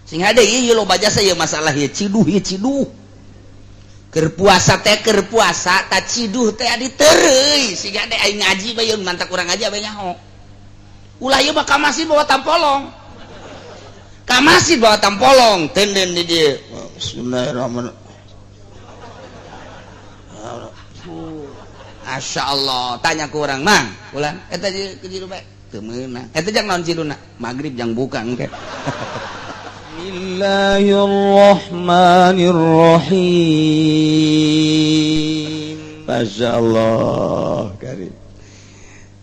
Sing hade ieu loba jasa ieu masalah ieu ciduh ieu ciduh. Keur puasa teh keur puasa ta ciduh teh ditereuy siga teh aing ngaji bae mantak urang ngaji bae nyaho. Ulah ieu mah ka masjid bawa tampolong. Ka masjid bawa tampolong tenden di dieu. Bismillahirrahmanirrahim. Masya Allah, tanya ke orang mang, ulang, eta ke jiru bae, teu meunang. Eta jang naon ciduna? Maghrib jang buka engke. Bismillahirrahmanirrahim. Masya Allah, karim.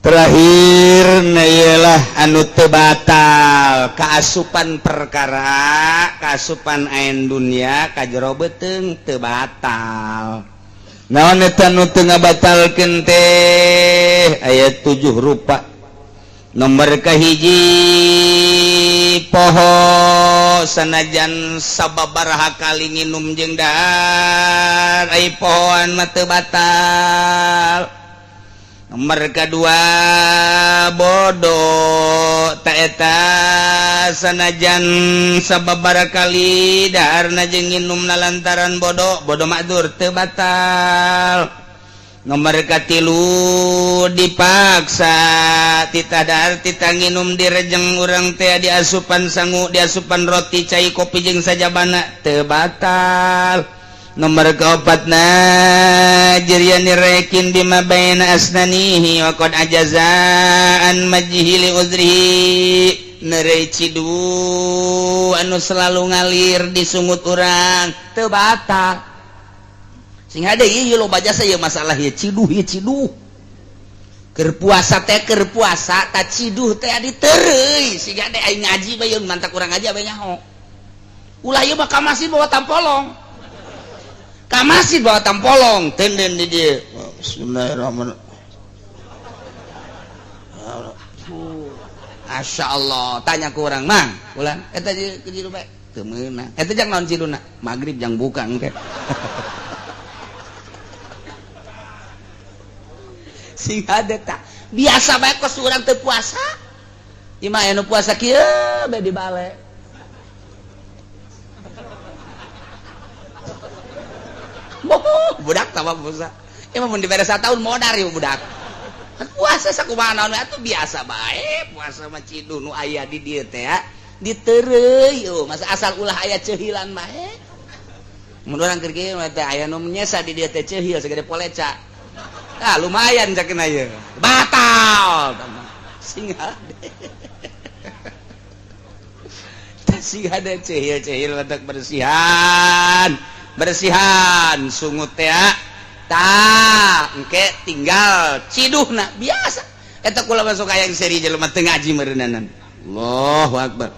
Terakhir ialah anu teu batal kaasupan perkara, kaasupan ain dunia ka jero beuteung teu batal. Naon eta nu teu ngabatalkeun teh aya 7 rupa. Nomor kahiji poho sanajan sababaraha kali nginum jeung dahar ai pohoan mah teu batal. Nomor kedua bodoh ta eta sanajan sababaraha kali daharna jeung nginumna lantaran bodoh bodoh makdur teu batal. Nomor katilu dipaksa tita dahar tita nginum direjeng urang teh diasupan sangu diasupan roti cai kopi jeung sajabana teu batal. Nomor keempatna jerian rekin bima baina asnanihi wa qad ajazaan majhi li uzrihi neureuy cidu anu selalu ngalir di sungut urang teu batal. Sing hade ieu loba jasa ieu masalah ieu ciduh ieu ciduh. Keur puasa teh keur puasa ta ciduh teh ditereuy siga teh aing ngaji bae mantak urang ngaji bae nyaho. Ulah ieu mah ka masjid bawa tampolong. Ka masjid bawa tampolong tenden di dieu. Bismillahirrahmanirrahim. Masya Allah, tanya ke orang mang, ulang, eta ke jiru bae, teu meunang. Eta jang naon ciduna? Maghrib jang buka engke. Sing hade tah. Biasa bae kos urang teu puasa. Ieu mah anu puasa kieu bae di bale. Budak tambah puasa. Emang mun dibere satahun modar ieu budak. Puasa sakumaha naon atuh biasa bae puasa mah ciduh nu aya di dieu teh ditereuy eueuh masa asal ulah aya ceuhilan bae. Mun urang keur kieu mah teh aya nu nyesa di dieu teh ceuhil sagede poleca. Ah lumayan cakeun ieu. Batal sing hade. Sing hade ceuhil-ceuhil batak bersihan. Bersihan sungut teh tah engke tinggal ciduhna biasa eta kula masuk aya seri jelema teu ngaji meureunanan. Allahu akbar.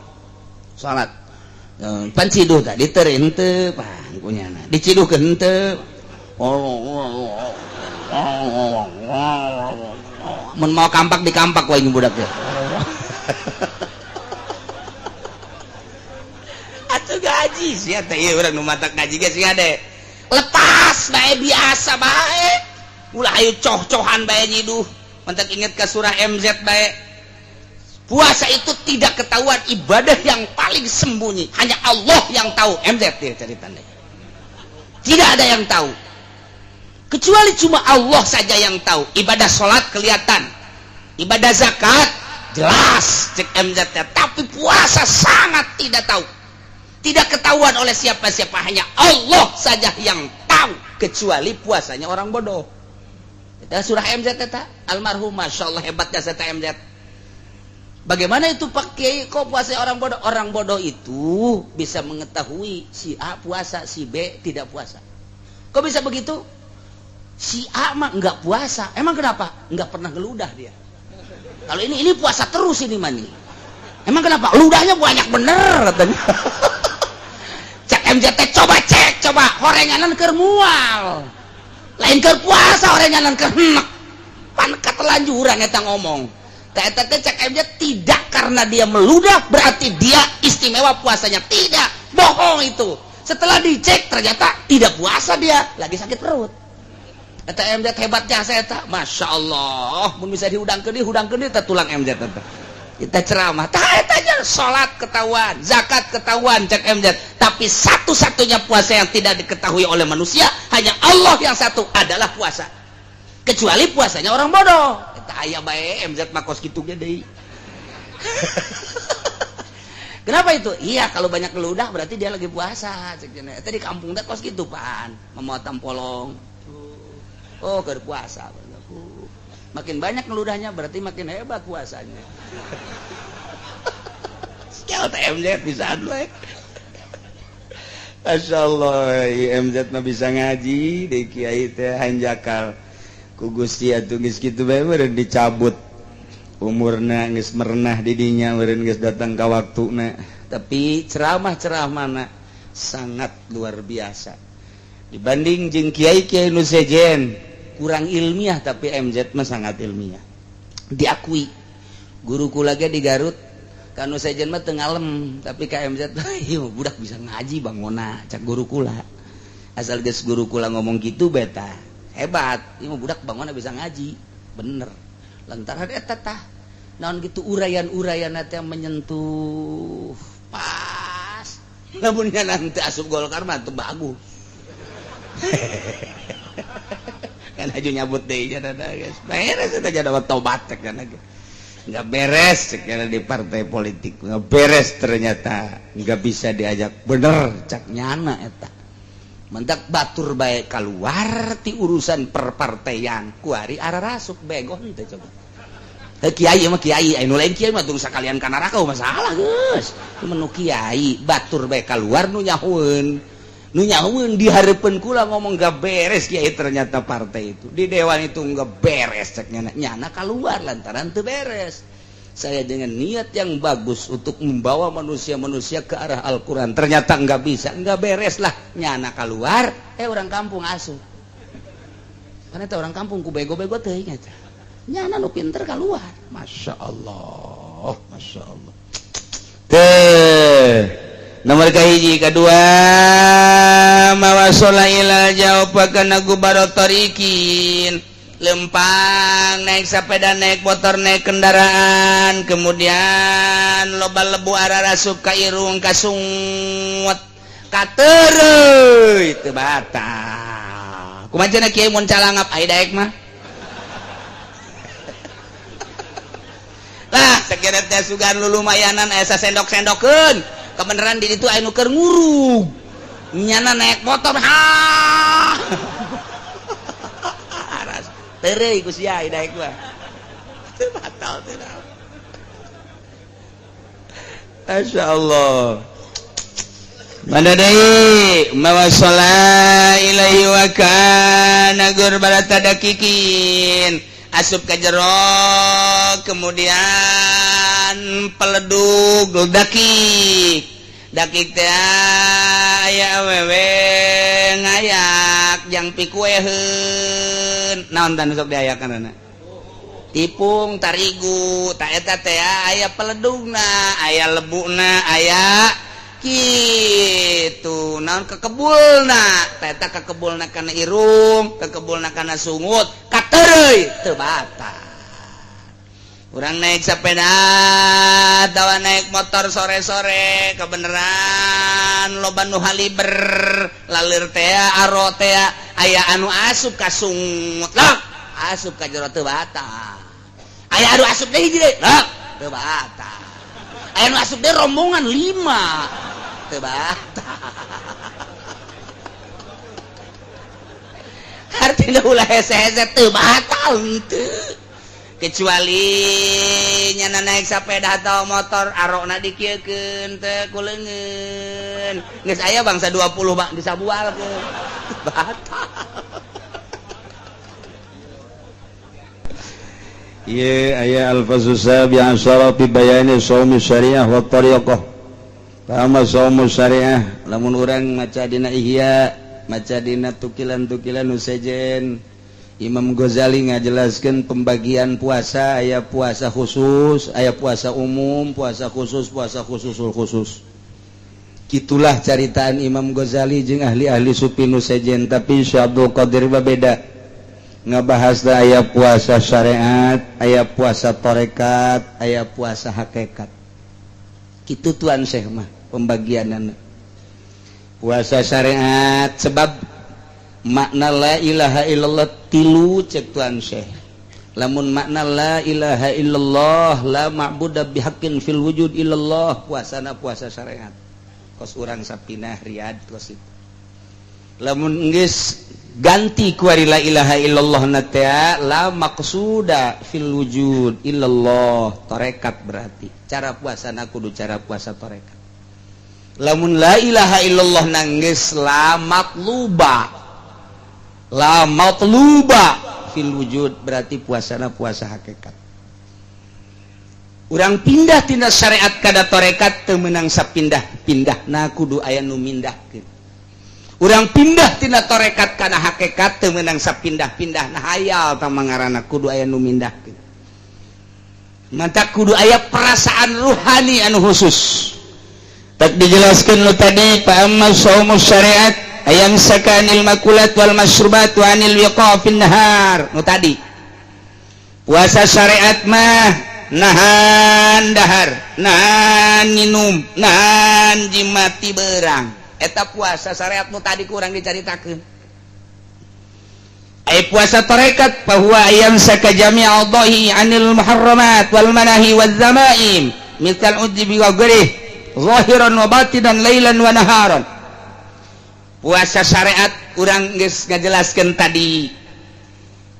Salat pan ciduh tadi teu henteu pan kunyana diciduhkeun henteu. Mun mau kampak dikampak wae budak teh. Atuh gaji sia teh ieu urang nu matak ngaji ge sing ade. Lepas bae biasa bae. Ulah ayo coh-cohan bae nyiduh. Mantak inget ka surah MZ bae. Puasa itu tidak ketahuan, ibadah yang paling sembunyi. Hanya Allah yang tahu. MZ dia ceritanya. Tidak ada yang tahu. Kecuali cuma Allah saja yang tahu. Ibadah sholat kelihatan. Ibadah zakat jelas cek MZ -nya. Tapi puasa sangat tidak tahu. Tidak ketahuan oleh siapa-siapa, hanya Allah saja yang tahu, kecuali puasanya orang bodoh. Eta surah MZ eta almarhum, Masya Allah hebatnya eta MZ. Bagaimana itu Pak Kiai kok puasa orang bodoh? Orang bodoh itu bisa mengetahui si A puasa, si B tidak puasa. Kok bisa begitu? Si A mah enggak puasa. Emang kenapa? Enggak pernah ngeludah dia. Kalau ini puasa terus ini mani. Emang kenapa? Ludahnya banyak bener katanya. Cek MJT coba cek coba horenganan keur mual. Lain keur puasa horenganan keur henek. Pan katelanjuran eta ngomong. Eta teh cek MJ tidak karena dia meludah berarti dia istimewa puasanya. Tidak, bohong itu. Setelah dicek ternyata tidak puasa dia, lagi sakit perut. Eta MZ hebat jasa eta. Masya Allah, mun bisa dihudangkeun deui, hudangkeun deui teh tulang MZ eta. Kita ceramah tah eta aja, salat ketahuan, zakat ketahuan, cek MZ, tapi satu-satunya puasa yang tidak diketahui oleh manusia, hanya Allah yang satu, adalah puasa, kecuali puasanya orang bodoh. Eta aya bae MZ mah kos kitu ge deui. Kenapa itu? Iya, kalau banyak ngeludah berarti dia lagi puasa. Cek cenah. Eta di kampung teh kos kitu pan, memotong polong. Oh, keur puasa. Makin banyak ngeludahnya berarti makin hebat puasanya. Skill TMZ bisa we. Masya Allah, MZ mah bisa ngaji, di kiai teh hanjakal. Ku Gusti atuh geus kitu bae meureun dicabut. Umurna geus merenah di dinya, meureun geus datang ka waktuna. Tapi ceramah-ceramahna sangat luar biasa. Dibanding jeung kiai-kiai nu sejen kurang ilmiah, tapi MZ mah sangat ilmiah. Diakui guru kula ge di Garut kanu sejen mah teu ngalem, tapi ka MZ, "Ieu budak bisa ngaji bangona," cak guru kula. Asal geus guru kula ngomong gitu, beta hebat, ieu budak bangona bisa ngaji bener, lantaran eta tah naon gitu, uraian-uraian teh menyentuh pas. Lamun nanti asup Golkar mah teu bagus kan, aja nyabut deh nya, guys, beres eta jadi tobat kan, nggak beres sekarang di partai politik, nggak beres, ternyata nggak bisa diajak bener, cak nyana. Eta mendak batur baik keluar ti urusan perpartaian, kuari arah rasuk bego henteu. Coba. Heh, kiai mah kiai, anu lain kiai mah tong sakalian ka neraka, masalah geus. Menu kiai batur bae keluar, nu nyahueun, nu nyahueun di hareupeun kula ngomong, "Gak beres, kiai, ternyata partai itu di dewan itu nggak beres," cek nyana. Nyana keluar lantaran teu beres. Saya dengan niat yang bagus untuk membawa manusia-manusia ke arah Al-Quran, ternyata nggak bisa, nggak beres lah, nyana keluar. Eh, orang kampung asup karena itu orang kampung ku bego-bego teh eta. Nyana nu pinter keluar. Masya Allah, Masya Allah. Teh nomor kahiji, kedua, ma wasola ila jauh kana gubaro tarikin, lempang naik sepeda, naik motor, naik kendaraan, kemudian loba lebu ararasup ka irung, ka sungut, katereuy, teu batal. Kumaha cenah, kiai, mun calangap ai daek mah lah sekira teh sugan lulumayanan aya sendok-sendokeun. Kebenaran di ditu aya nu keur ngurug, nyana naik motor, ha tereuy ku sia, daek mah teu batal, teu naon. Masya Allah. Mana deui, ma wasala ilaihi wa kana gurbala dakikin, asup ka jero kemudian peledug dakik dakik teh aya awewe ngayak jang pikueheun, naon tan sok diayakan tipung tarigu tak eta teh, aya peledugna, aya lebuna, aya gitu naon kekebulna eta, kekebulna kana irung, kekebulna kana sungut, katereuy, teu batal. Urang naik sepeda atau naik motor sore-sore, kebenaran loba nu haliber lalir teh, aro teh, aya anu asup ka sungut lah, asup ka jero, teu batal. Aya anu asup deui hiji deui lah, teu batal. Aya anu asup deui rombongan lima, teu batal. Artinya ulah hese-hese, teu batal teu, kecuali nyana naik sepeda atau motor, arokna dikieukeun teh ku leungeun, geus aya bangsa 20 bang disabualkeun, batal. Ieu aya al-faslu sabi asyara fi bayani shaumi syariah wa tariqah. Kama shaumu syariah, lamun urang maca dina Ihya, maca dina tukilan-tukilan nu sejen, Imam Ghazali ngajelaskan pembagian puasa, aya puasa khusus, aya puasa umum, puasa khusus, puasa khususul khusus. Gitulah caritaan Imam Ghazali jeung ahli-ahli sufi nu sejen, tapi Syekh Abdul Qadir beda. Ngabahas aya puasa syariat, aya puasa torekat, aya puasa hakikat. Kitu Tuan Syekh mah pembagianana. Puasa syariat sebab makna la ilaha illallah tilu cek Tuan Syekh. Lamun makna la ilaha illallah la ma'budu bihaqqin fil wujud illallah, puasana puasa syariat. Kos urang sapinah Riyad kos itu. Lamun geus ganti ku ari la ilaha illallah na teh la maqsuda fil wujud illallah, tarekat berarti. Cara puasana kudu cara puasa tarekat. Lamun la ilaha illallah nanggeus la matluba, la matluba fil wujud berarti puasana puasa hakikat. Urang pindah tina syariat kana tarekat teu meunang sapindah-pindah, na kudu aya nu mindahkeun. Urang pindah tina tarekat kana hakikat teu meunang sapindah-pindah, nah hayal tah mangarana kudu aya nu mindahkeun. Mantak kudu aya perasaan ruhani anu khusus. Tak dijelaskan lu tadi, fa amma shaumu syariat ayam sakanil makulat wal masrubat wa anil wiqa fin nahar. Nu tadi puasa syariat mah nahan dahar, nahan minum, nahan jimati berang. Eta puasa syariat nu tadi kurang dicaritakeun. Ai puasa tarekat bahwa ayam saka jami' a'dhahi anil muharramat wal manahi waz zamaim misal ujibi wa ghairihi zahiran wa batinan lailan wa naharan. Puasa syariat urang geus ngajelaskeun tadi,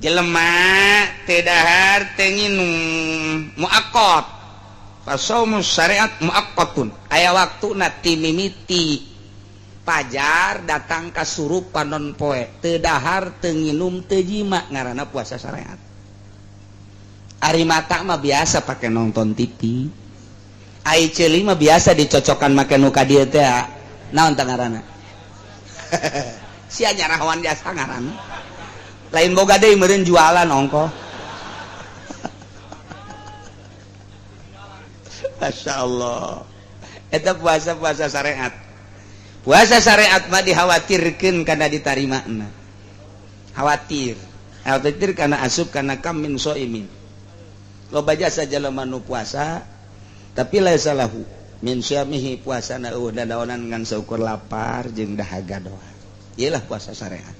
jelema teu dahar teu nginum muaqqat. Fasaumu syariat muaqqatun, aya waktuna ti mimiti pajar datang ka surup panon poe teu dahar teu nginum teu jima, ngaranna puasa syariat. Ari mata mah biasa pake nonton TV, ai ceuli mah biasa dicocokan make nu ka dieu teh, naon tah ngaranna? Sia nyarahoan jasa ngaranna lain boga deui meureun jualan ongkoh. Masya Allah, eta puasa-puasa syariat. Puasa syariat mah dikhawatirkeun karena ditarimana, khawatir khawatir karena asup karena kam min soimin. Loba jasa jelema nu puasa tapi laisa lahu min syamihi, puasana eueuh dadaonan ngan saukur lapar jeung dahaga doang. Iyalah puasa syariat.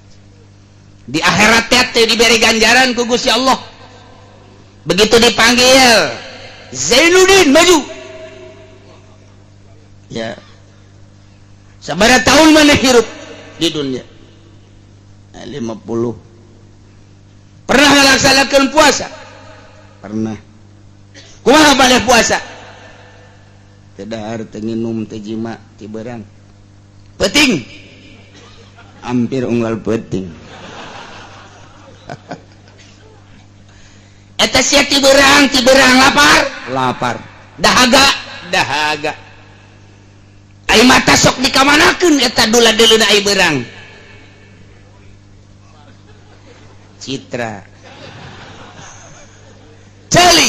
Di akhirat teh diberi ganjaran ku Gusti Allah. Begitu dipanggil Zainuddin maju ya, sabaraha tahun mana hirup di dunia? 50. Pernah melaksanakan puasa? Pernah. Kumaha balik puasa? Teu dahar, teu nginum, teu jima ti beurang peuting, hampir unggal peuting. Eta sia ti beurang lapar lapar, dahaga dahaga. Ai mata sok dikamanakeun eta dula deuleuna ai beurang? Citra ceuli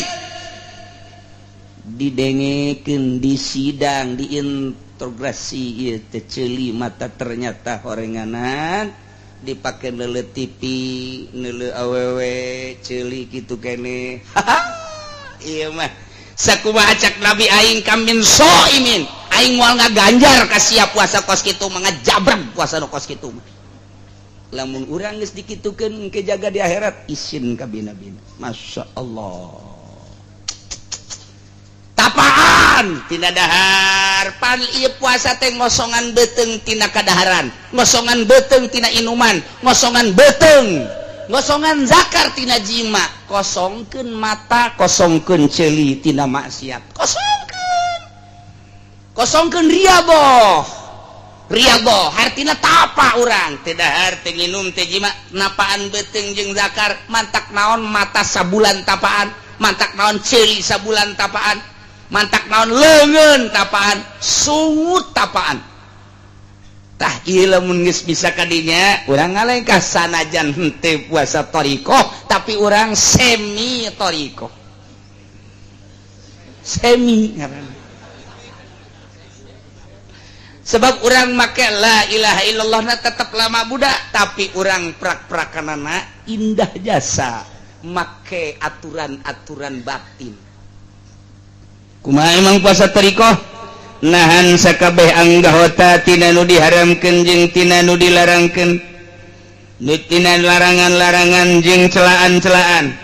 didengekeun di sidang diinterogasi ieu teh ceuli mata ternyata horenganan dipake neuleu TV neuleu awewe ceuli kitu kene. Ieu mah sakumaha cak Nabi aing kamin soimin, aing moal ngaganjar ka sia puasa kos kitu mah, ngajabrak puasa nu kos kitu mah. Lamun urang geus dikitukeun engke jaga di akhirat isin ka bina-bina. Masya Allah, tapaan tina dahar pan ieu puasa teh ngosongan beuteung tina kadaharan, ngosongan beuteung tina inuman, ngosongan beuteung, ngosongan zakar tina jima, kosongkeun mata, kosongkeun ceuli tina maksiat, kosongkeun kosongkeun riaboh. Riaboh hartina tapa urang teu dahar teu nginum teu jima, napaan beuteung jeung zakar, mantak naon mata sabulan tapaan, mantak naon ceuli sabulan tapaan, mantak naon leungeun tapaan, sungut tapaan. Tah ieu lamun geus bisa kadinya urang ngalengkah sanajan henteu puasa thariqah tapi urang semi thariqah, semi ngaranna. Sebab urang make la ilaha illallah na tetep lama budak, tapi urang prak-prakanana indah jasa make aturan-aturan batin. Kumaha emang puasa thariqoh? Nahan sakabeh anggahota tina nu diharamkeun jeung tina nu dilarangkeun, nu tina larangan-larangan jeung celaan-celaan.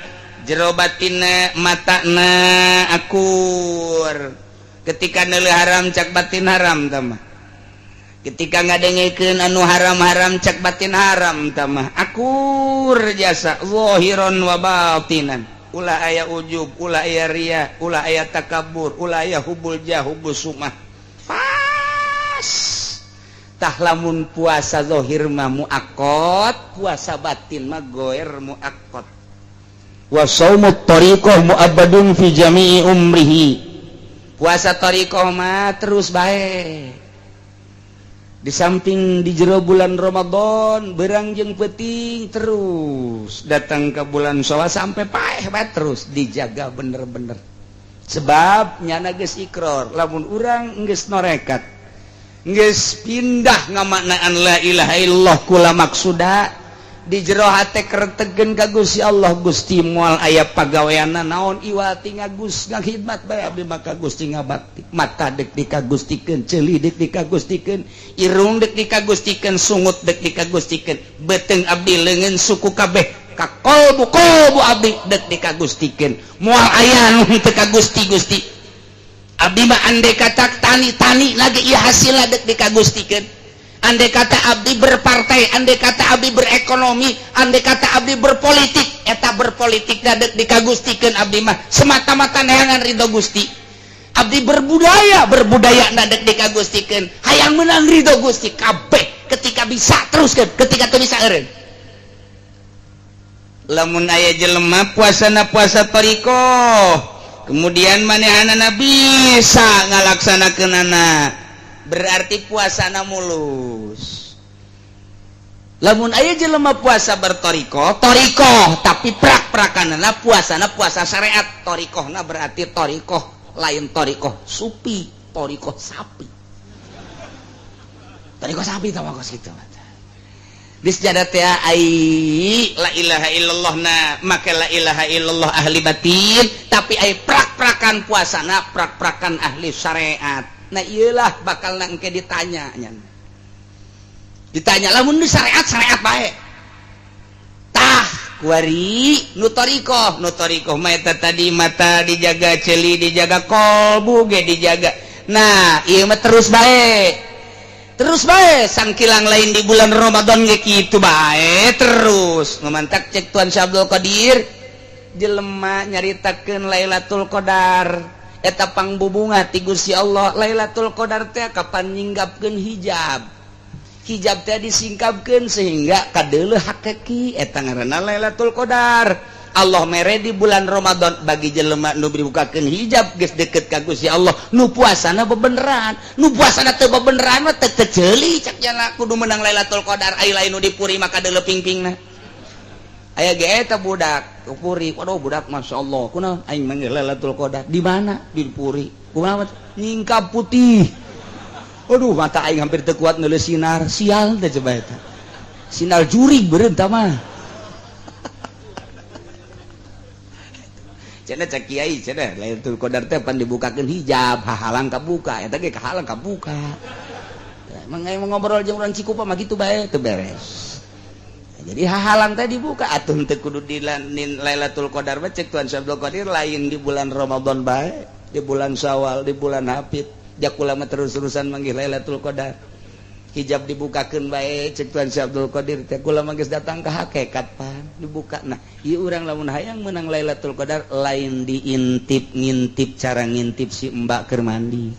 Jero batinna matana akur. Ketika neuleuh haram, cak batin haram tah. Ketika ngadengekeun anu haram-haram, cak batin haram tah mah. Akur jasa zahiron wa batinan. Ulah aya ujub, ulah aya ria, ulah aya takabur, ulah aya hubul jah, hubul sumah. Pas tah lamun puasa zahir mah muaqqat, puasa batin mah goer muaqqat. Wa shaumut tariqah muabbadun fi jami'i umrihi. Puasa thariqah mah terus bae. Di samping di jero bulan Ramadan, berang jeung peuting, terus datang ke bulan Syawal sampai paeh bae terus dijaga bener-bener. Sebab nyana geus ikrar, lamun urang geus norekat, geus pindah ngamaknaan la ilaha illallah kula maksuda di jero hate keretegen ka Gusti Allah. Gusti, moal aya pagaweanna naon iwati ngagus ngakhidmat bae abdi maka Gusti, ngabakti. Mata dek dikagustikeun, ceuli dek dikagustikeun, irung dek dikagustikeun, sungut dek dikagustikeun, beuteung abdi, leungeun, suku kabeh ka kolbu kolbu abdi dek dikagustikeun. Moal aya nu teu ka Gusti. Gusti, abdi mah andai kata tani-tani lagi ieu hasilna dek dikagustikeun. Andai kata abdi berpartai, andai kata abdi berekonomi, andai kata abdi berpolitik, eta berpolitik dek dikagustikeun. Abdi mah semata-mata neangan ridho Gusti. Abdi berbudaya, berbudaya dek dikagustikeun, hayang menang ridho Gusti kabeh. Ketika bisa teruskan, ketika teu bisa eureun. Lamun aya jelema puasana puasa thariqoh, kemudian manehanana bisa ngalaksanakeunana, berarti puasana mulus. Lamun aya jelema puasa berthariqoh thariqoh, tapi prak-prakanana puasana puasa syariat, thariqohna berarti thariqoh lain thariqoh supi, thariqoh sapi. Thariqoh sapi tah kos kitu. Di sejadah teh ai la ilaha illallah na make la ilaha illallah ahli batin, tapi ai prak-prakan puasana prak-prakan ahli syariat. Nah, iyalah bakal nangke ditanya nya. Ditanya lamun di syariat, syariat bae. Tah kuari nu thariqoh, nu thariqoh mah eta tadi, mata dijaga, ceuli dijaga, kolbu ge dijaga. Nah, ieu mah terus bae, terus bae sangkilang lain di bulan Ramadan ge kitu bae terus. Memantak cek Tuan Syekh Abdul Qadir, jelema nyaritakeun Lailatul Qadar eta pangbubunga ti Gusti Allah. Lailatul Qadar teh kapan nyingkapkeun hijab, hijab teh disingkapkeun sehingga kadeuleuh hakiki, eta ngaranna Lailatul Qadar. Allah mere di bulan Ramadan bagi jelema nu dibukakeun hijab, geus deket ka Gusti Allah, nu puasana bebeneran. Nu puasana teu bebeneran mah teu ceuli. Cak jana kudu menang Lailatul Qadar. Ai lain nu dipuri maka deuleuh pingpingna. Aya ge eta budak ke puri. Waduh, budak masyaallah. Kunaon? Aing manggil Lailatul Qadar. Di mana? Di puri. Kumaha? Nyingkap putih. Aduh, mata aing hampir teu kuat neuleuh sinar. Sial teh coba eta. Sinar jurig beureum tah mah. Cenah cek kiai cenah Lailatul Qadar teh pan dibukakeun hijab, hahalang kabuka. Eta ge kahalang kabuka. Emang aing ngobrol jeung urang Cikupa mah kitu bae teu beres. Jadi hahalang teh dibuka atuh teu kudu di Lailatul Qadar mah. Cek Tuan Syekh Abdul Qadir, lain di bulan Ramadan bae, di bulan Syawal, di bulan Hafid jakula mah terus-terusan manggih Lailatul Qadar, hijab dibukakeun bae. Cek Tuan Syekh Abdul Qadir teh kula mah geus datang ka hakikat pan dibuka. Nah, ieu urang lamun hayang menang Lailatul Qadar lain diintip ngintip, cara ngintip si mbak keur mandi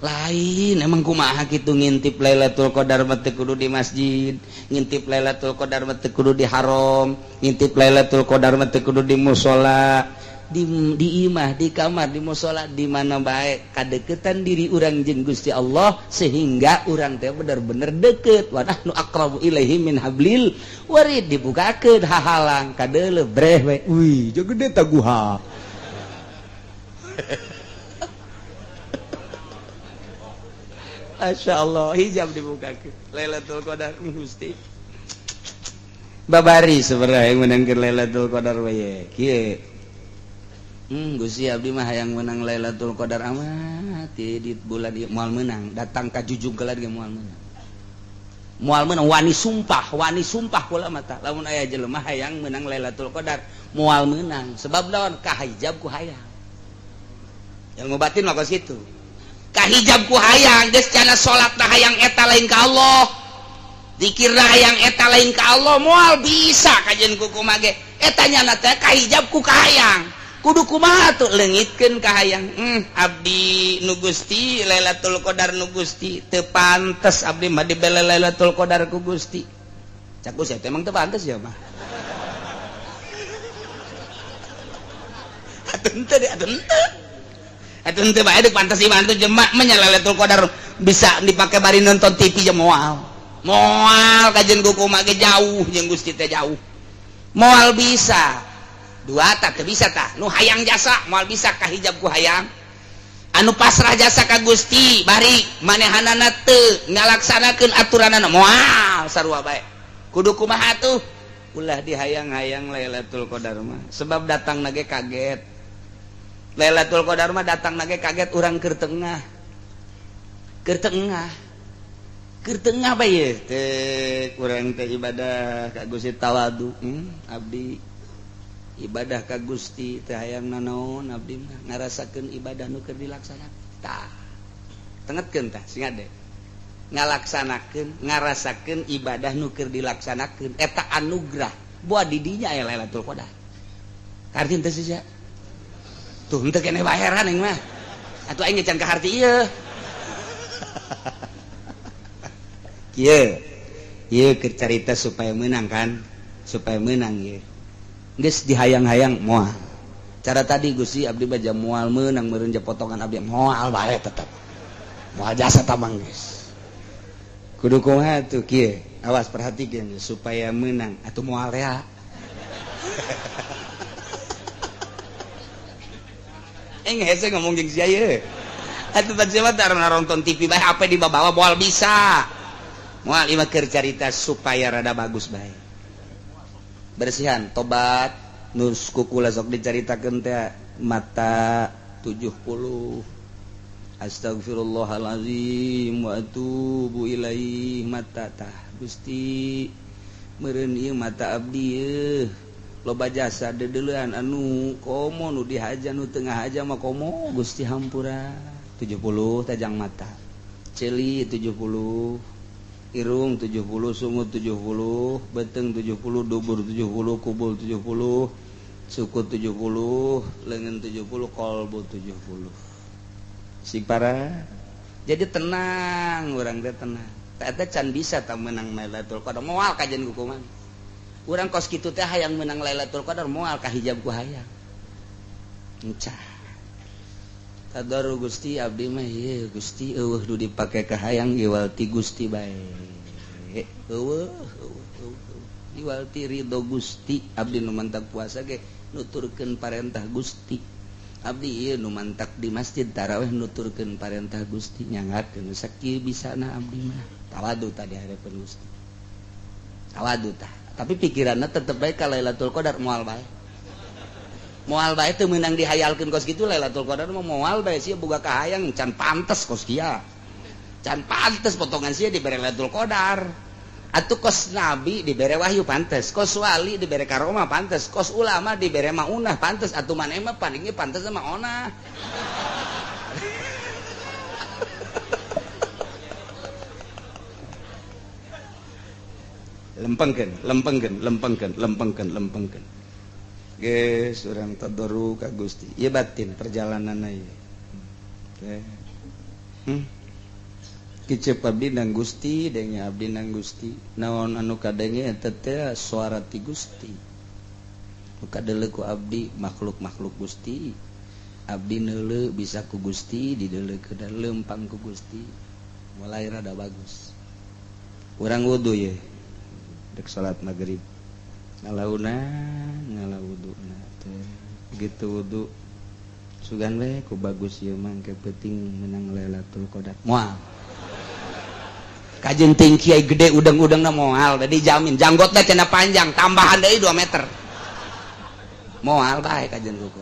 lain. Emang kumaha kitu ngintip Lailatul Qadar mah? Teu kudu di masjid ngintip Lailatul Qadar mah, teu kudu di haram ngintip Lailatul Qadar mah, teu kudu di musola, di imah, di kamar, di musola, di mana bae. Kadeketan diri urang jeung Gusti Allah sehingga urang teh bener-bener deket. Wa nahnu aqrabu ilaihi min hablil warid. Dibukakeun hahalang, kadeuleuh breh we. Wih, jeung gede taguha. Masya Allah hijab dibukakeun Lailatul Qadar Gusti babari sebenarnya yang menangkeun Lailatul Qadar we kieu. Gusti abdi mah hayang menang Lailatul Qadar amat di bulan ieu moal menang datang ka jujung kelar ge moal menang. Moal menang wani sumpah kula mata lamun aya jelema hayang menang Lailatul Qadar moal menang sebab naon kahijab ku hayang. Ilmu batin mah kos kitu. Kahijab ku hayang geus cana salatna hayang eta lain ka Allah. Zikirna hayang eta lain ka Allah moal bisa kajeun ku kumaha ge. Eta nyana teh kahijab ku kahayang. Kudu kumaha tuh leungitkeun ka hayang. Abdi nu Gusti Lailatul Qadar nu Gusti teu pantes abdi mah dibere Lailatul Qadar ku Gusti. Cak Gusti teh emang teu pantes ya mah. Atuh henteu deh atuh henteu. Atuh henteu bae deuk pantes ieu mah atuh jemak mah nya Lailatul Qadar bisa dipake bari nonton TV je moal. Moal kajeun ku kumaha ge jauh jeung Gusti teh jauh. Moal bisa. Dua tak teu bisa tah nu hayang jasa moal bisa kahijab ku hayang anu pasrah jasa ka Gusti bari manehanana teu ngalaksanakeun aturanana moal sarua bae kudu kumaha tuh ulah dihayang-hayang Lailatul Qadar mah sebab datang nage kaget Lailatul Qadar mah datang nage kaget urang keur tengah bae teh kurang teh ibadah ka Gusti tawadu abdi ibadah ka Gusti teh hayang nanaon abdi mah ngarasakeun ibadah nu keur dilaksanakeun tah tengetkeun tah sing ade ngalaksanakeun ngarasakeun ibadah nu keur dilaksanakeun eta anugerah buat di dinya aya Lailatul Qadar karti teh sia tuh henteu keneh baheran aing mah atuh aing can kaharti ieu kieu ieu keur carita supaya meunang kan supaya meunang ieu geus dihayang-hayang moal cara tadi Gusti abdi baja moal meunang meureun potongan abdi moal bae tetep moal jasa tamang geus kudu kumaha tuh kieu awas perhatikeun supaya meunang atuh moal rea aing hese ngomong jeung sia ieu atuh tadi mah tara nonton TV bae HP dibawa moal bisa moal ieu mah keur carita supaya rada bagus bae bersihan tobat nus kukula sok dicaritakeun teh mata 70 astagfirullahalazim wa atubu ilaih mata tah Gusti meureun ieu mata abdi yeuh loba jasa deudeuleun anu komo nu dihaja nu tengah haja mah komo Gusti hampura 70 tajang mata ceuli 70 irung 70 sungut 70 beteng 70 dubur 70 kubul 70 suku 70 lengan 70 kolbu 70 sing parah jadi tenang urang teh tenang eta can bisa tah menang Lailatul Qadar moal kajian hukuman urang kos kitu teh hayang menang Lailatul Qadar moal kahijab ku hayang encah Tadaru Gusti abdi mah ieu Gusti eueuh nu dipake ka hayang iwal ti Gusti bae. Eueuh eueuh iwal ti ridho Gusti abdi nu mantak puasa ge nuturkeun parentah Gusti. Abdi ieu nu mantak di masjid tarawih nuturkeun parentah Gusti nyangakeun sakieu bisana abdi mah. Tawadu tadi hareupeun Gusti. Tawadu tah. Tapi pikiranna tetep bae ka Lailatul Qadar moal bae. Moal bae teu meunang dihayalkeun kos kitu Lailatul Qadar mah moal bae sia boga kahayang can pantes kos kieu. Can pantes potongan sia dibere Lailatul Qadar. Atuh kos nabi dibere wahyu pantes, kos wali dibere karomah pantes, kos ulama dibere maunah pantes, atuh maneh mah palingnya pantes mah onah. Lempengkeun, lempengkeun, lempengkeun, lempengkeun, lempengkeun. Geus urang tadaru ka Gusti. Ieu batin perjalananna ieu. Teh. Kicep abdi nang Gusti, denge abdi nang Gusti. Naon anu kadenge eta teh suara ti Gusti. Nu kadeuleu ku abdi makhluk-makhluk Gusti. Abdi neuleu bisa ku Gusti, dideuleu ke lempang ku Gusti. Mulai rada bagus. Urang wudu ye. Dek salat magrib. Ngalauna ngalawuduna teh gitu wudu sugan we ku bagus ieu mah engke penting menang Lailatul Qadar moal Kajen ting kiai gede udang-udangna moal tadi jamin janggotna cenah panjang tambahan deui 2 meter. Moal bae kajen kuku.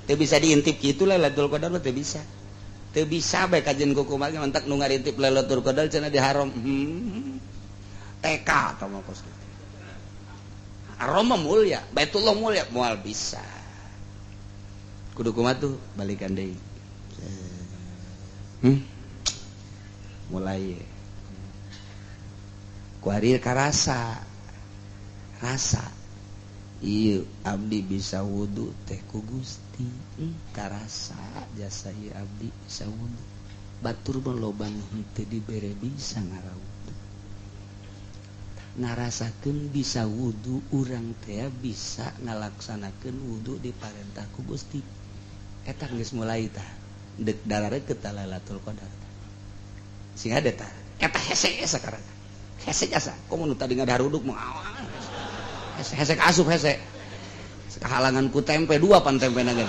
Teu bisa diintip kitu Lailatul Qadar mah teu bisa. Teu bisa bae kajen kuku mah mantak nu ngarintip Lailatul Qadar cenah diharam. TK atau mah kos kitu. Aroma mulia, Baitullah mulia moal bisa. Kudu kumaha tuh balikan deui. Mulai kuari karasa rasa ieu abdi bisa wudu teh ku Gusti karasa jasa ieu abdi bisa wudu batur mah loba nu henteu dibere bisa ngarawudu ngarasakeun bisa wudu urang teh bisa ngalaksanakeun wudu diparentah ku Gusti eta geus mulai tah deuk darareukeut ta Lailatul Qadar sing ada tah eta hese sakarang hese jasa komo nu tadi ngadaruduk mah hese hese asup hese kahalangan ku tempe dua pan tempena ge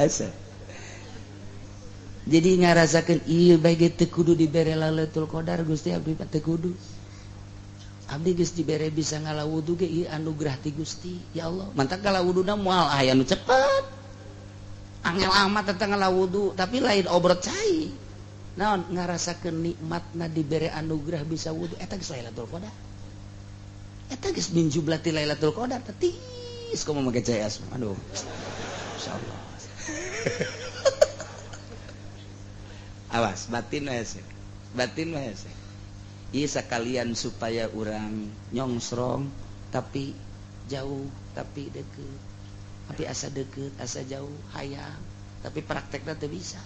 hese jadi ngarasakeun ieu bae ge teu kudu dibere Lailatul Qadar Gusti abdi mah teu kudu abdi geus dibere bisa ngalawudu ge ieu anugerah ti Gusti ya Allah mantak ngalawuduna moal aya nu cepet angel amat tentang ngalawudu tapi lain obrot cai naon ngarasakeun nikmatna dibere anugerah bisa wudu eta geus Lailatul Qadar eta geus min jublati Lailatul Qadar tetis komo make CS aduh insyaallah awas batin we batin we ieu sakalian supaya urang nyongsrong tapi jauh tapi deket tapi asa deket asa jauh hayang tapi praktekna teu bisa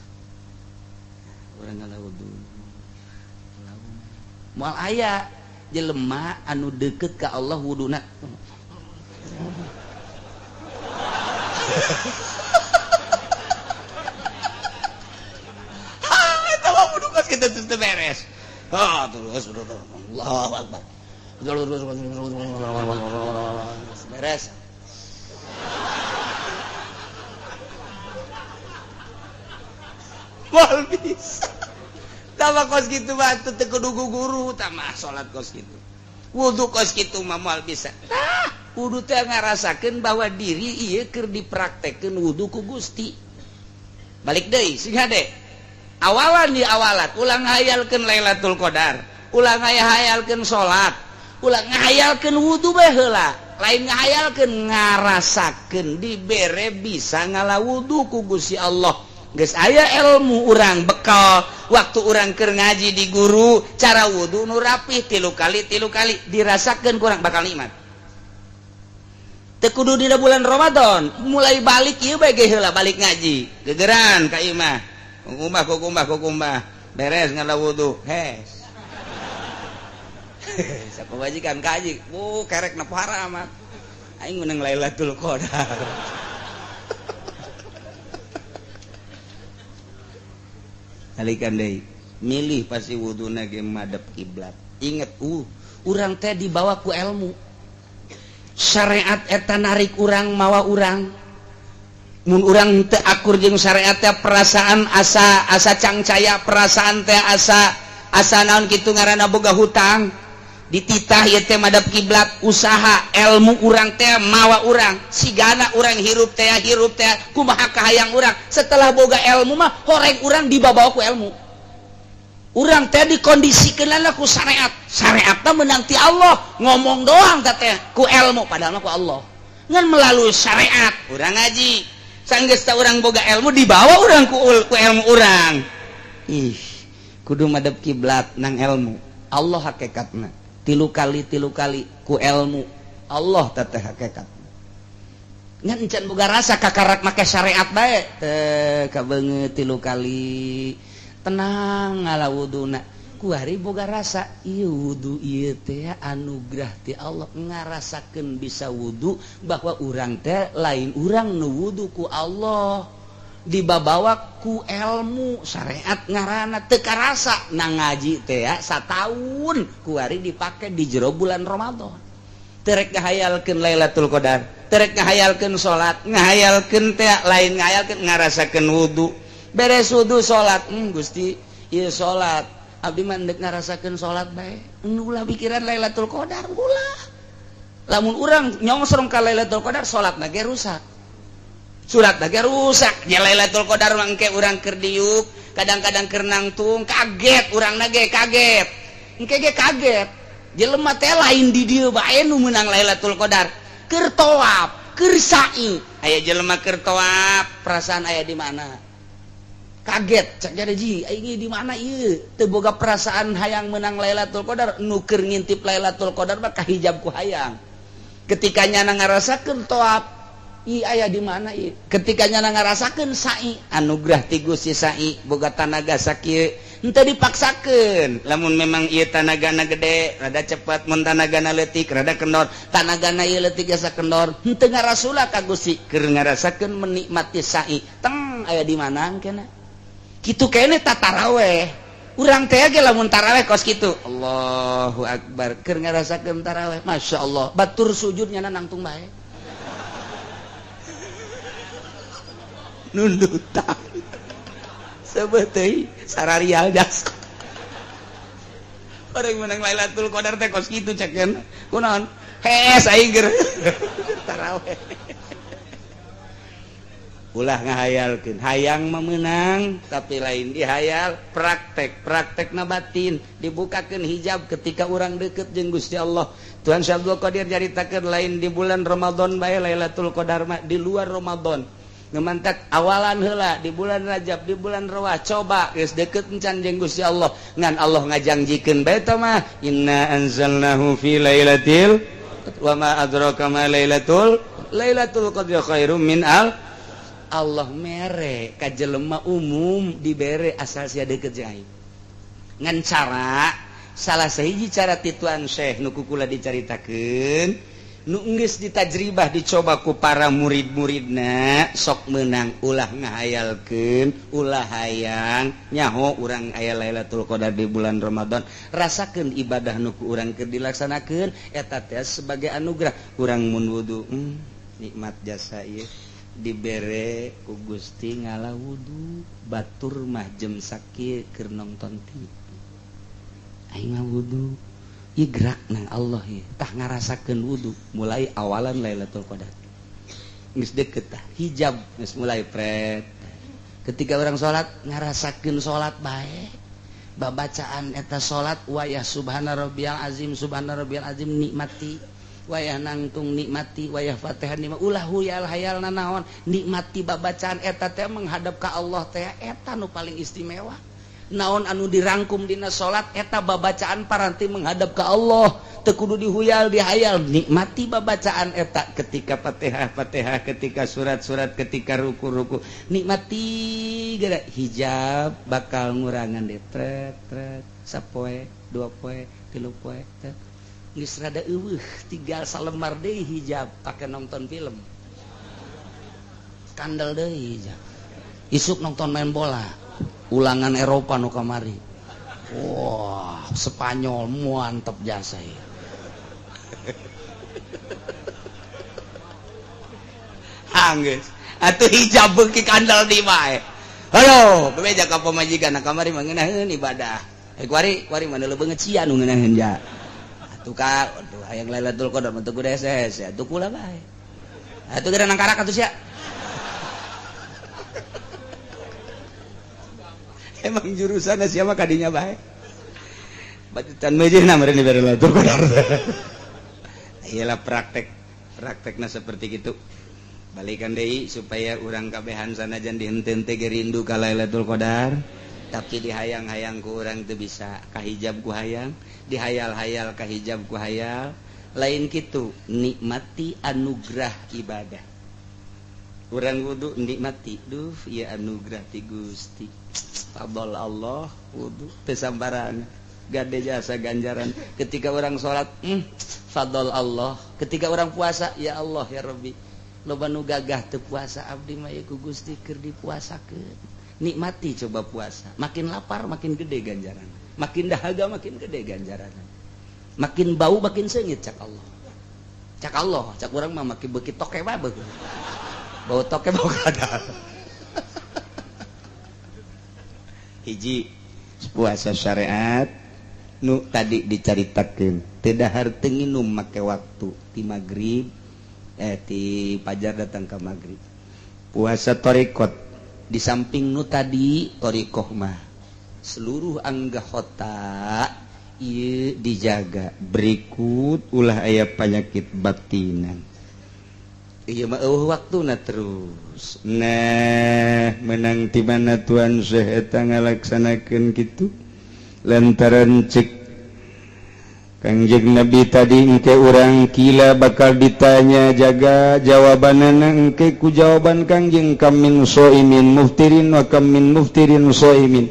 urang ngalawudu moal aya jelema anu deket ka Allah wuduna ha eta mah wudu geus kitu teu beres ha terus Allahu akbar beres moal bisa tama kos kitu mah teu kudu guru tama salat kos kitu wudu kos kitu mah moal bisa tah wudu teh ngarasakeun bahwa diri ieu keur dipraktekkeun wudu ku Gusti balik deui sing hade awalan di awalat ulah ngahayalkeun Lailatul Qadar ulah ngahayalkeun salat ulah ngahayalkeun wudu bae heula lain ngahayalkeun ngarasakeun dibere bisa ngalawudu ku Gusti Allah geus aya ilmu urang bekal waktu urang keur ngaji di guru cara wudu nu rapih tilu kali dirasakeun kurang bakal nikmat teu kudu dina bulan Ramadan mulai balik ieu bae ge heula balik ngaji gegeran ka imah kukumbah kukumbah kukumbah beres ngala wudu hes sapabajikan kaji bu kerek na pohara amat aing menang Lailatul Qadar balikan deui milih pasti wuduna ge madep kiblat inget urang teh dibawa ku ilmu syariat eta narik urang mawa urang mun urang teu akur jeung syariat teh perasaan asa asa cangcaya perasaan teh asa asa naon kitu ngaranna boga hutang dititah ieu teh madep kiblat usaha ilmu urang teh mawa urang sigana urang hirup teh kumaha kahayang urang setelah boga ilmu mah horeng urang dibabawa ku ilmu urang teh dikondisikeunana ku syariat syariatna meunang ti Allah ngomong doang teh ku ilmu padahal mah ku Allah ngan melalui syariat urang ngaji sanggeus teh urang boga ilmu dibawa urang ku ilmu urang ih kudu madep kiblat nang ilmu Allah hakikatna tilu kali ku ilmu Allah teh hakikat ngan encan boga rasa kakarak make syariat bae teh kabeungeut tilu kali tenang ngala wuduna kuari boga rasa ieu wudu ieu teh anugerah ti Allah ngarasakeun bisa wudu bahwa urang teh lain urang nu wudu ku Allah dibabawa ku ilmu syariat ngaranna teu karasa na ngaji teh sataun kuari dipake di jero bulan Ramadan teu rek ngahayalkeun Lailatul Qadar Terek ngahayalkeun salat, ngahayalkeun teh lain ngahayalkeun, ngarasakeun wudu. Beres wudu salat, Gusti, ieu salat. Abdi mah endek ngarasakeun salat bae. Ulah pikiran Lailatul Qadar, ulah. Lamun urang nyongsrong ka Lailatul Qadar, salatna ge rusak. Surat ge rusak. Ya Lailatul Qadar mah engke urang keur diuk, kadang-kadang keur nangtung, kaget urangna ge kaget. Engke ge kaget. Jelema teh lain di dieu bae nu meunang Lailatul Qadar. Keur tawaf, keur sa'i. Aya jelema keur tawaf, perasaan aya di mana? Kaget cek jadi ji, aing di mana ieu? Teu boga perasaan hayang menang Lailatul Qadar, nu keur ngintip Lailatul Qadar mah kahijab ku hayang. Ketika nyana ngarasakeun tawaf, i aya di mana ieu? Ketika nyana ngarasakeun sa'i, anugerah ti Gusti sa'i boga tanaga sakieu, henteu dipaksakeun. Lamun memang ieu tanagana gede, rada cepat, mun tanagana leutik rada kendor. Tanagana ieu leutik jasa kendor, henteu ngarasula ka Gusti, keur ngarasakeun menikmati sa'i. Teng aya di mana engkena? Kitu kene tataraweh. Urang teh ge lamun taraweh kos kitu. Allahu akbar, keur ngarasakeun taraweh, masyaallah. Batur sujud nyana nangtung bae. Nundutan. Sebeteuy sararial jas. Orang menang Lailatul Qadar teh kos kitu cekeun. Kunaon? Hees aing keur taraweh. Ulah ngahayalkeun, hayang memenang tapi lain dihayal, praktek, praktekna batin, dibukakeun hijab ketika urang deket jeung Gusti Allah. Tuhan Syekh Abdul Qadir nyaritakeun lain di bulan Ramadan bae Lailatul Qadar mah, di luar Ramadan. Ngemantak awalan heula di bulan Rajab, di bulan Rawah, coba geus deket encan jeung Gusti Allah. Ngan Allah ngajangjikeun bae teh mah inna anzalnahu fi lailatul wa ma adraka ma lailatul lailatul qadri khairum min al. Allah mere ka jelema umum dibere asal sia deket jeung aing. Ngan cara salah sahiji cara ti Tuan Syekh nu ku kula dicaritakeun, nu geus ditajribah dicoba ku para murid-muridna, sok meunang ulah ngahayalkeun, ulah hayang nyaho urang aya Lailatul Qadar di bulan Ramadan, rasakeun ibadah nu ku urang keur dilaksanakeun eta teh sebagai anugerah. Urang mun wudu, nikmat jasa ieu dibere ku Gusti ngala wudu, batur mah jem sakieu keur nonton TV. Aing mah wudu ieu gerak nang Allah ieu, tah ngarasakeun wudu mulai awalan Lailatul Qadar. Geus deket tah hijab geus mulai pret. Ketika orang salat ngarasakeun salat bae, babacaan eta salat wayah subhana rabbiyal azim subhana rabbiyal azim nikmati, wayah nangtung nikmati, wayah Fatihah nikmati, ulah huyal hayal nanaon, nikmati babacaan eta teh menghadap ka Allah teh eta nu paling istimewa. Naon anu dirangkum dina salat eta babacaan paranti menghadap ka Allah, teu kudu dihuyal dihayal, nikmati babacaan eta ketika Fatihah Fatihah, ketika surat-surat, ketika ruku-ruku, nikmati geura hijab bakal ngurangan deh tret tret sapoe dua poe tilu poe tret. Geus rada eueuh tinggal salembar deui hijab pake nonton film. Kandel deui hijab. Isuk nonton main bola, ulangan Eropa nu kamari. Wah, Spanyol mantep jasa ieu. Anggeus. Atuh hijab beuki kandel di bae. Halo, bebeja ka pamajikan kamari mah ngeunaheun ibadah. Kuari, kuari mah leubeung cia nu ngeunaheun ja. Atuh ka, aduh hayang Lailatul Qadar mah teu kudu hese, atuh kula bae. Atuh geura nangkarak atuh sia. Emang jurusanna sia mah kadinya bae. Batutan meujeuhna meureun dibere Lailatul Qadar. Iyalah praktek, praktekna seperti gitu. Balikan deui supaya urang kabehan sanajan dihenteu ge rindu ka Lailatul Qadar, tapi dihayang-hayang ku urang teu bisa, kahijab ku hayang, dihayal-hayal kahijab ku hayal, lain kitu, nikmati anugerah ibadah. Urang wudu nikmati, duh ieu anugerah ti Gusti. Fadl Allah wudu teu sambarangan, gade jasa ganjaran. Ketika orang salat, fadl Allah. Ketika orang puasa, ya Allah ya Rabbi, loba nu gagah teu puasa abdi mah ieu ku Gusti keur dipuasakeun. Nikmati coba puasa, makin lapar makin gede ganjaran, makin dahaga makin gede ganjaran, makin bau makin seungit cak Allah. Cak Allah, cak urang mah make beuki toke bae beuki. Bau toke bau kadal. Hiji puasa syariat nu tadi dicaritakeun teu dahar teu nginum make waktu ti magrib ti pajar datang ka magrib. Puasa thariqat di samping nu tadi thariqah mah seluruh anggota ieu dijaga berikut ulah aya penyakit batinan. Ieu mah eueuh waktuna terus. Nah, menang ti mana Tuan Syekh eta ngalaksanakeun kitu? Lantaran cek Kangjeng Nabi tadi engke urang kila bakal ditanya jaga jawabanana engke ku jawaban Kangjeng kam min shaimin muftirin wa kam min muftirin shaimin.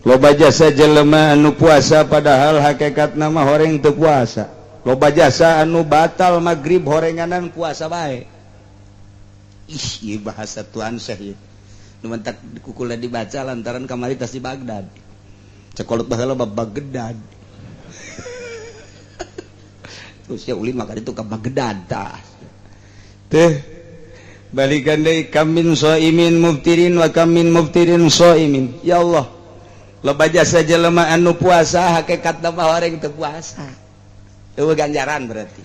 Loba jasa jelema anu puasa padahal hakikatna mah horeng teu puasa. Loba jasa anu batal magrib horenganan puasa bae. Ih, ieu bahasa Tuan Syekh ieu. Nu mentak kukula dibaca lantaran kamari tas di Baghdad. Cekolot baheula bab Baghdad. Terus ya ulin maka itu ke Baghdad tah. Teh balikan deui kam min shaimin muftirin wa kam min muftirin shaimin. Ya Allah. Loba jasa jelema anu puasa hakikatna mah horeng teu puasa. Eueuh ganjaran berarti.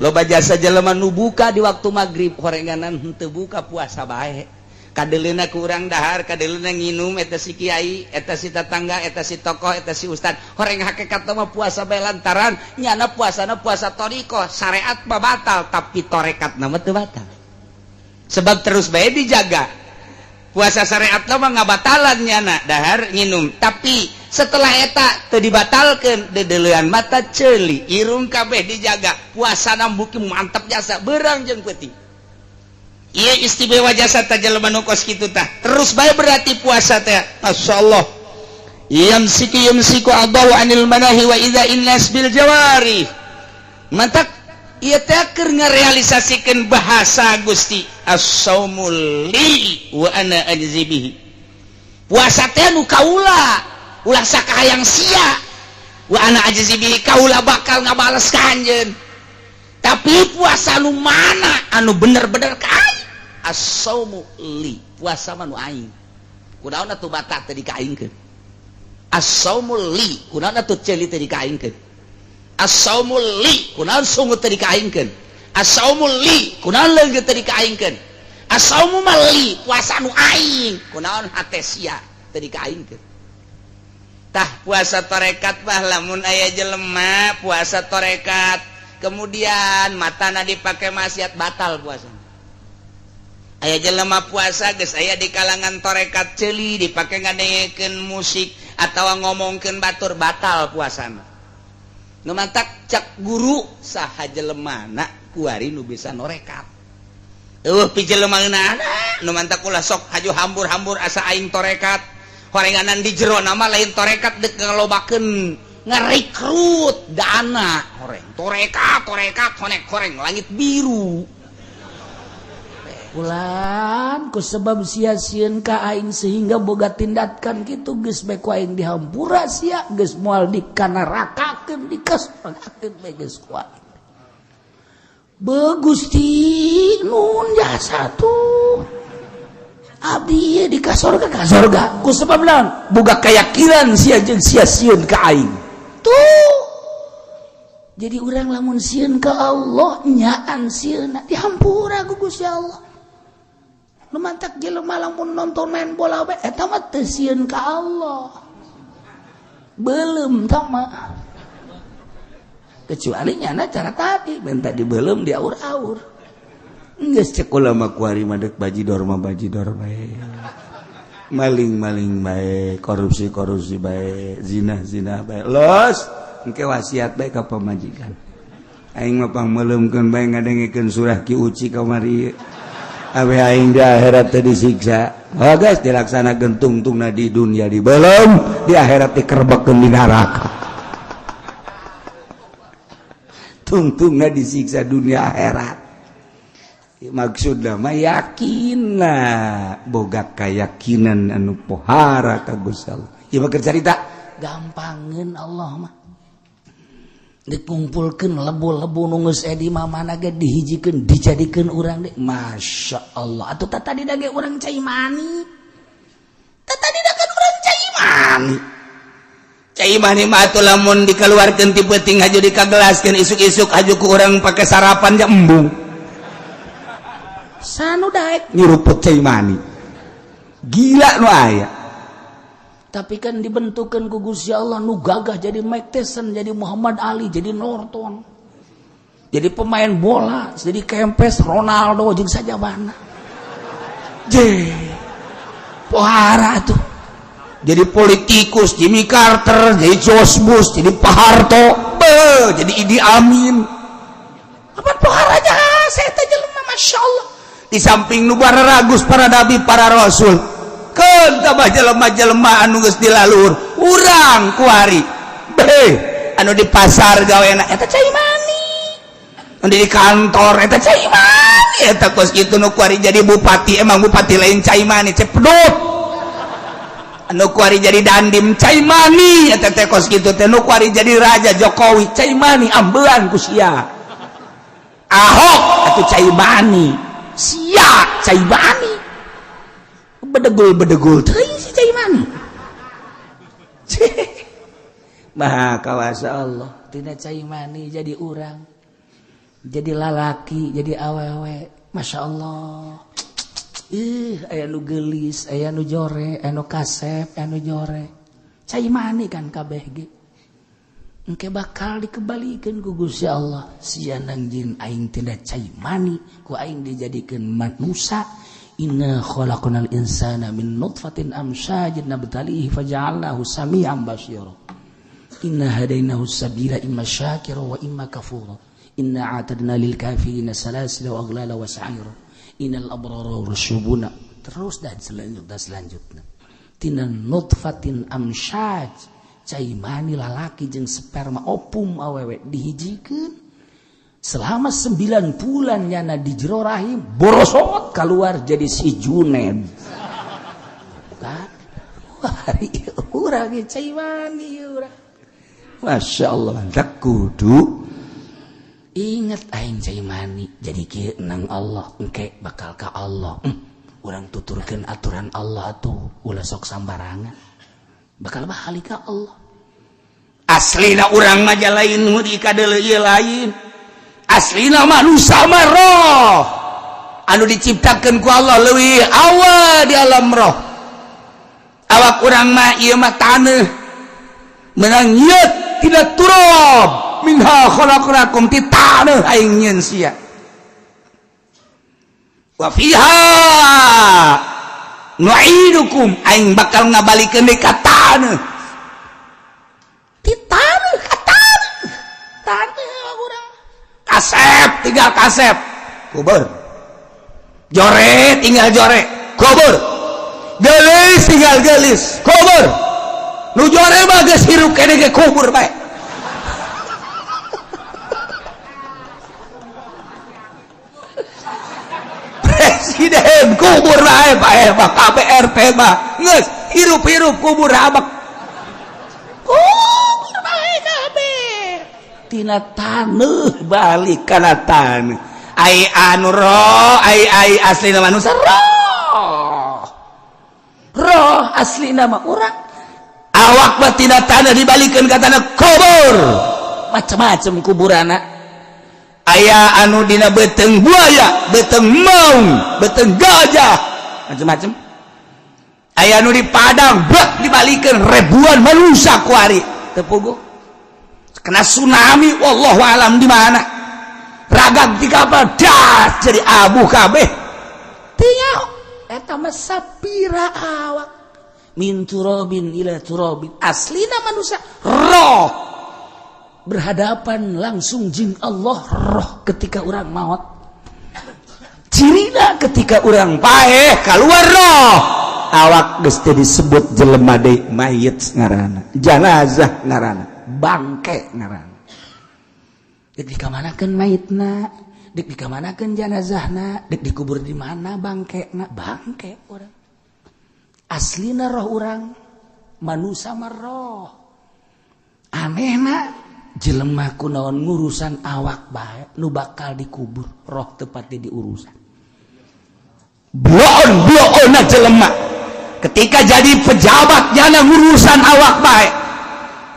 Loba jasa jelema nu buka di waktu magrib horenganan henteu buka puasa bae. Kadeleuna ku urang dahar, kadeleuna nginum eta si kiai, eta si tetangga, eta si tokoh, eta si ustad. Horeng hakikatna mah puasa bae lantaran nyana puasana puasa thariqah, syariat mah batal tapi tarekatna mah teu batal. Sebab terus bae dijaga. Puasa syariat mah ngabatalan nyana dahar nginum, tapi setelah eta teu dibatalkeun dedeulean mata ceuli irung kabeh dijaga puasana buki mantap jasa beurang jeung peuting. Ieu istimewa jasa tah jelema nu kos kitu tah terus bae berarti puasa teh masyaallah. Yamsiku yamsiku adaw anil manahi wa idza innas bil jawari. Mantak ieu teh keur ngarealisasikeun bahasa Gusti as-saumul li wa ana ajzi bihi. Puasa teh nu kaula ulah sakahayang sia wa ana ajzi bihi kaula bakal ngabales ka anjeun. Tapi puasa nu mana anu bener-bener ka aing as-saumu li puasa mah nu aing kunaon atuh batak teh dikaingkeun as-saumu li kunaon atuh ceuli teh dikaingkeun as-saumu li kunaon sungut teh dikaingkeun as-saumu li kunaon leunggeut teh dikaingkeun as-saumu mah li puasa nu aing kunaon hate sia teh dikaingkeun. Tah puasa tarekat mah lamun aya jelema puasa tarekat kemudian matana dipake maksiat batal puasa. Aya jelema puasa geus aya di kalangan tarekat ceuli dipake ngadengekeun musik atawa ngomongkeun batur batal puasana. Nu mantak cak guru saha jelemana kuari nu bisa norekat. Eueuh pi jelema ngeunahna nu mantak ulah sok haju hambur-hambur asa aing torekat. Horenganan di jero nama lain torekat dek ngalobakeun ngarekrut dana horeng torekat torekat honek horeng langit biru. Ulan ku sebab sia-sieun ka aing sehingga boga tindakan kitu geus bae ku aing dihampura sia geus moal dikanarakakeun dikasorgakeun bae geus ku aing. Beuh Gusti nun jasa tuh abdi ieu di kasorga kasorga ku sebab naon boga keyakinan sia jeung sia sieun ka aing tuh. Jadi urang lamun sieun ka Allah nyaan sieunna dihampura ku Gusti Allah. Nu mantak jelema lamun nonton main bola bae eta mah teu sieun ka Allah. Beuleum tah mah. Kecuali nyana cara tadi minta dibeuleum diaur-aur. Geus cek ulama kuari mah deuk bajidor mah bajidor bae. Maling-maling bae, korupsi-korupsi bae, zina-zina bae. Los, engke wasiat bae ka pamajikan. Aing mah pangmeuleumkeun bae ngadengekeun surah Ki Uci kamari. Awe aing di akhirat teh disiksa. Oh guys, dilaksanakeun tungtungna di dunia dibeuleum, di akhirat dikerbekkeun di neraka. Tungtungna disiksa dunia akhirat. Maksudna mah yakinna boga keyakinan anu pohara ka Gusti Allah. Ieu mah keur carita gampangeun Allah mah. Dikumpulkeun lebu-lebu nu geus di mana ge dihijikeun dijadikeun urang deui. Masya Allah. Atuh tadi da ge urang cai mani. Tadi da kan urang cai mani. Cai mani mah atuh lamun dikeluarkeun ti peuting haju dikagelaskeun isuk-isuk haju ku urang pake sarapan ja embung. Sanu daek nyuruput cai mani. Gila nu aya. Tapi kan dibentukkan ku Gusti Allah nu gagah jadi Mike Tyson, jadi Muhammad Ali, jadi Norton, jadi pemain bola, jadi Kempes, Ronaldo jeung sajabana. Je. Pohara tuh. Jadi politikus Jimmy Carter, jadi George Bush, jadi Pak Harto, be, jadi Idi Amin. Apa poharanya? Saya teh jelema Masya Allah. Di samping nu ragus para nabi, para rasul. Keun tambah jelema-jelema anu geus dilalur, urang kuari. Be, anu di pasar gawena eta cai mani. Anu di kantor eta cai mani, eta kos kitu nu kuari jadi bupati, emang bupati lain cai mani, cepedut. Anu kuari jadi dandim cai mani, eta teh kos kitu teh nu kuari jadi raja Jokowi cai mani ambean ku sia. Ahok atuh cai mani, sia cai mani. Bedegul-bedegul teuing si cai mani. Maha kawasa Allah tina cai mani jadi urang, jadi lalaki, jadi awewe. Masya Allah. Ih, aya nu geulis, aya nu jore, aya nu kasep, aya nu jore. Cai mani kan kabeh ge. Engke bakal dikebalikeun ku Gusti Allah. Sia nang jin aing tina cai mani, ku aing dijadikeun manusa. Inna khalaqnal insana min nutfatin amsyajin nabtalihi faja'alnahu sami'an basira. Inna hadainahu sabila imma syakira wa imma kafura. Inna a'tadna lil kafirina salasila wa aghlala wa sa'ira. Innal abrara rasyubuna. Terus dan selanjutnya. Tina nutfatin amsyaj, cai mani lalaki jeung sperma opum awewe dihijikeun. Selama 9 bulan nyana di jero rahim, borosot keluar jadi si Juned. Kan? Wah, urang cai mani urang. Masya Allah, tak kudu inget aing cai mani jadi kieu nang Allah, engke bakal ka Allah. Urang tuturkeun aturan Allah tuh, ulah sok sambarangan. Bakal balik ka Allah. Aslina urang mah lain nu dikadeuleu ieu lain. Aslina manusia mah roh anu diciptakeun ku Allah leuwih awal di alam roh. Awak urang mah ieu mah taneuh menang nyeut tina turab minha khalaqnakum ti taneuh aing nyeun sia. Wa fiha nu'idukum aing bakal ngabalikeun deui ka taneuh. Ti taneuh ka taneuh. Taneuh urang. Kasep tinggal kasep kubur, jore tinggal jore kubur, gelis tinggal gelis kubur, nu jore mah geus hirup keneh ge kubur bae. Presiden kubur bae bae mah KPRT mah geus hirup-hirup kubur abak kubur bae kabeh. Tina taneuh balik kana taneuh. Ai anu roh, ai ai aslina manusia roh. Roh aslina mah urang. Awak mah tina taneuh dibalikeun ka tanah kubur. Macam-macam kuburana. Aya anu dina beuteung buaya, beuteung maung, beuteung gajah, macam-macam. Aya anu di padang, bek dibalikeun ribuan manusia kuari. Teu puguh. Kena tsunami, wallahu alam di mana. Ragag di kapal, das jadi abu kabeh. Teu nyaho eta mah sapira awak. Min turabin ila turabin. Aslina manusia roh berhadapan langsung jeung Allah roh ketika urang maot. Cirina ketika urang paeh keluar roh. Awak geus teu disebut jelema deui, mayit ngaranna, janazah ngaranna, bangke ngaranna. Dek dikamanakeun mayitna, dek dikamanakeun janazahna, dek dikubur di mana bangkena, bangke urang. Aslina roh urang manusia mah roh. Anehna Jelema kunaon ngurusan awak bae nu bakal dikubur, roh tepatnya diurusan. Bloon bloon jelema ketika jadi pejabat nyana ngurusan awak bae,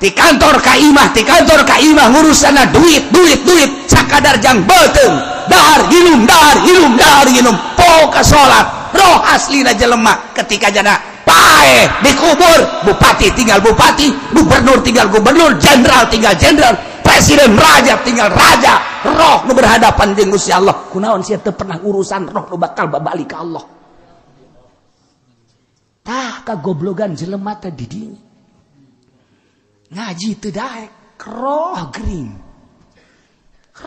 di kantor ka imah, di kantor ka imah, ngurusan duit, duit, duit, sakadar jang beuteung, dahar minum, dahar minum, dahar minum, poho ka salat. Roh aslina jelema ketika jana paeh dikubur, bupati tinggal bupati, gubernur tinggal gubernur, jenderal tinggal jenderal, presiden, raja tinggal raja, roh nu berhadapan dengan Gusti Allah. Kunaon sia teu pernah urusan roh nu bakal babalik ka Allah? Tah, kagoblogan jelema teh di dinya. Ngaji teu daek, roh gering,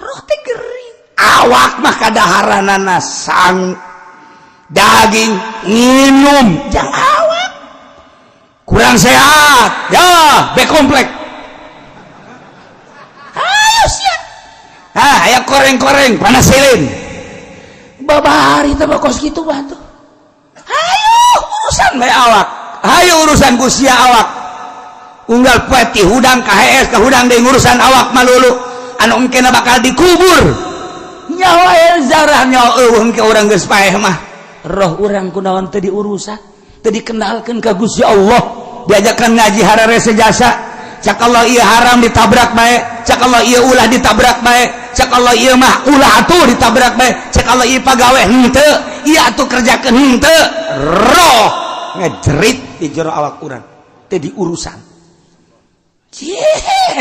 roh teh gering. Awak mah kadaharanana sang daging, minum jang awak. Kurang sehat ya, B komplek ayo siap. Ah, aya koreng-koreng panasilin. Babari teh kos kitu mah tuh. Ayo urusan bae awak, ayo urusan ku sia awak. Unggal poe ti hudang ka hees ka hudang deui ngurusan awak malulu anu engkena bakal dikubur. Nyawa zarah nyawa eueuh engke urang geus paeh mah. Roh urang kunaon teu diurusan, teu dikenalkeun ka Gusti Allah? Diajakan ngaji hararese jasa. Cak Allah ieu haram, ditabrak bae. Cak Allah ieu ulah, ditabrak bae. Cak Allah ieu mah ulah atuh, ditabrak bae. Cak Allah ieu pagawe henteu, ieu atuh kerjakeun henteu. Roh ngejerit di jero awak urang teu diurusan. Cih,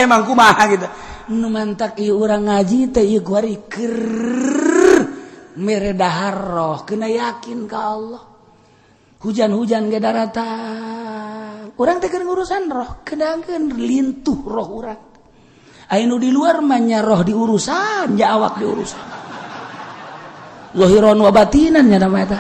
emang kumaha gitu. Nu mantak ieu urang ngaji teh ieu kuari keur mere dahar roh, kena yakin ka Allah. Hujan-hujan ge daratang, urang teh keur ngurusan roh, kenakeun lintuh roh urang. Aya nu di luar mah nya roh diurusan, ya awak diurusan. Zahiron wa batinan nya nama eta.